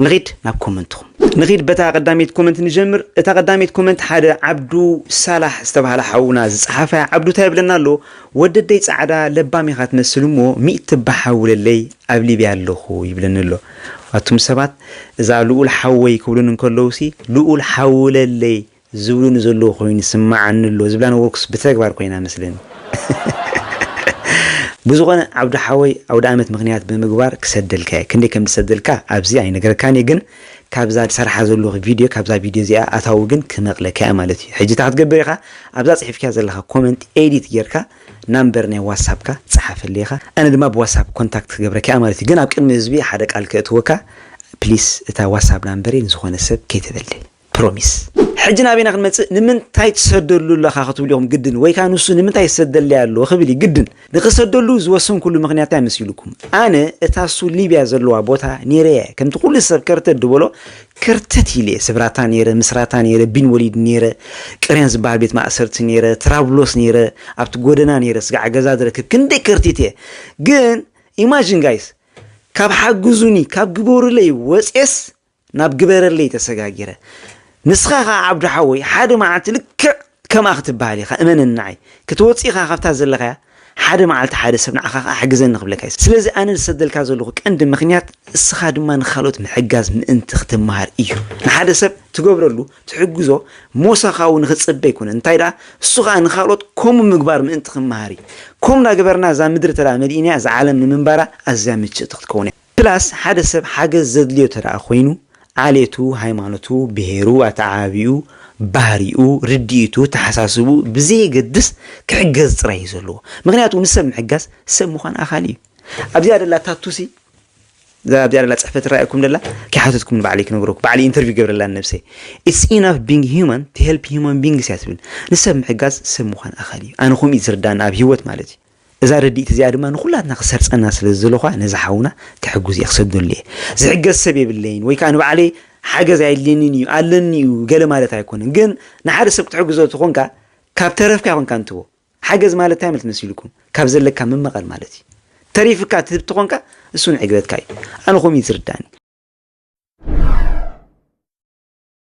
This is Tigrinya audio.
ንኺድ ናብ ኮመንትኹም። ንኺድ በታ ቀዳመይቲ ኮመንት ንጀምር። እታ ቀዳመይቲ ኮመንት ሓደ ዓብዱ ሳላሕ ዝተባህለ ሓውና ዝጸሓፋ። ዓብዱ እንታይ ይብለና ኣሎ? "ወደደይ ጻዕዳ ለባም ኢኻ ትመስል እሞ ሚእቲ እባ ሓውለለይ ኣብ ሊብያ ኣለኹ" ይብለኒ ኣሎ። ኣቱም ሰባት እዛ ልኡል ሓወይ ክብሉን እንከለውሲ ልኡል ሓውለለይ ዝብሉን ዘለዉ ኮይኑ ይስምዓኒ ኣሎ ዝብላ ነበርኩስ ብተግባር ኮይና መስለኒ። ብዝኾነ ዓብዱ ሓወይ ኣውደ ኣመት ምኽንያት ብምግባር ክሰደልካ እየ። ክንደይ ከም ዝሰደልካ ኣብዚ ኣይነገረካን እየ፣ ግን ካብዛ ዝሰርሓ ዘለኹ ቪድዮ፣ ካብዛ ቪድዮ እዚኣ ኣታዊ ግን ክመቕለካ እየ ማለት እዩ። ሕጂ እንታይ ክትገብር ኢኻ? ኣብዛ ጽሒፍካ ዘለኻ ኮመንት ኤዲት ጌርካ ናምበር ናይ ዋትሳፕካ ጸሓፈለይ ኢኻ። ኣነ ድማ ብዋትሳፕ ኮንታክት ክገብረካ እየ ማለት እዩ። ግን ኣብ ቅድሚ ህዝቢ ሓደ ቃል ከእትወካ፣ ፕሊስ እታ ዋትሳፕ ናምበረይ ንዝኾነ ሰብ ከይተበልዕ። ፕሮሚስ። ሕጂ ናበይና ክንመጽእ፣ ንምንታይ ትሰደሉ ኣለኻ ክትብሉ ኢኹም ግድን፣ ወይ ከኣ ንሱ ንምንታይ ይሰደለይ ኣሎ ክብል እዩ ግድን። ንኽሰደሉ ዝወሰንኩሉ ምኽንያት እንታይ መሲሉኩም? ኣነ እታ እሱ ሊብያ ዘለዋ ቦታ ነይረ እየ። ከምቲ ኩሉ ሰብ ከርተት ድበሎ፣ ከርተት ኢለ እየ። ስብራታ ነይረ፣ ምስራታ ነይረ፣ ቢን ወሊድ ነይረ፣ ቅሬን ዝበሃል ቤት ማእሰርቲ ነይረ፣ ትራብሎስ ነይረ፣ ኣብቲ ጎደና ነይረ፣ ስጋዕ ገዛ ዝረክብ ክንደይ ከርቲት እየ። ግን ኢማጂን ጋይስ፣ ካብ ሓግዙኒ፣ ካብ ግበሩለይ ወፅኤስ ናብ ግበረለይ ተሰጋጊረ። ንስኻ ኸዓ ዓብዱ ሓወይ፣ ሓደ መዓልቲ ልክዕ ከምኣ ክትበሃል ኢኻ፣ እመነኒ ንዓይ። ክትወፅእ ኢኻ ካብታ ዘለኻያ፣ ሓደ መዓልቲ ሓደ ሰብ ንዓኻ ኸዓ ሕግዘኒ ክብለካ እዩ። ስለዚ ኣነ ዝሰደልካ ዘለኹ ቀንዲ ምኽንያት፣ እስኻ ድማ ንኻልኦት ምሕጋዝ ምእንቲ ክትመሃር እዩ። ንሓደ ሰብ ትገብረሉ፣ ትሕግዞ፣ ሞሳኻ እውን ንኽትጽበ ኣይኮነን። እንታይ ደኣ፣ እሱ ኸዓ ንኻልኦት ከምኡ ምግባር ምእንቲ ክመሃር እዩ። ከምኡ እናገበርና እዛ ምድሪ ተደኣ መሊእናያ፣ እዛ ዓለም ንምንባራ ኣዝያ ምችእቲ ክትከውን እያ። ፕላስ ሓደ ሰብ ሓገዝ ዘድልዮ ተደኣ ኮይኑ፣ ዓሌቱ፣ ሃይማኖቱ፣ ብሄሩ፣ ኣተዓባቢኡ፣ ባህሪኡ፣ ርድኢቱ፣ ተሓሳስብኡ ብዘየገድስ ክሕገዝ ጥራይ እዩ ዘለዎ። ምኽንያቱ ንሰብ ምሕጋዝ ሰብ ምዃን ኣኻሊ እዩ። ኣብዚኣ ደላ ታቱሲ፣ እዛ ኣብዚኣ ደላ ጽሕፈት ትረኣየኩም ደላ፣ ከይሓተትኩም ንባዕለይ ክነግረኩም፣ ባዕለይ ኢንተርቪው ገብረላ ንነብሰይ። It's enough being human to help human beings እያ ትብል። ንሰብ ምሕጋዝ ሰብ ምዃን ኣኻሊ እዩ። ኣነ ከምኡ እዩ ዝርዳኒ ኣብ ህይወት ማለት እዩ። እዛ ርድኢት እዚኣ ድማ ንኹላትና ክሰርጸና ስለ ዝደለኹ ነዚ ሓውና ክሕግዝ እየ ክሰደሉ እየ። ዝሕገዝ ሰብ የብለይን ወይ ከኣ ንባዕለይ ሓገዝ ኣየድልየንን እዩ ኣለኒ እዩ ገለ ማለት ኣይኮነን። ግን ንሓደ ሰብ ክትሕግዞ ተኾንካ ካብ ተረፍካ ይኾንካ እንትቦ። ሓገዝ ማለት እንታይ ማለት መሲልኩም? ካብ ዘለካ ምመቐል ማለት እዩ። ተሪፍካ ትህብ ተኾንካ እሱ ንዕግበትካ እዩ። ኣነ ከምኡ እዩ ዝርዳኒ።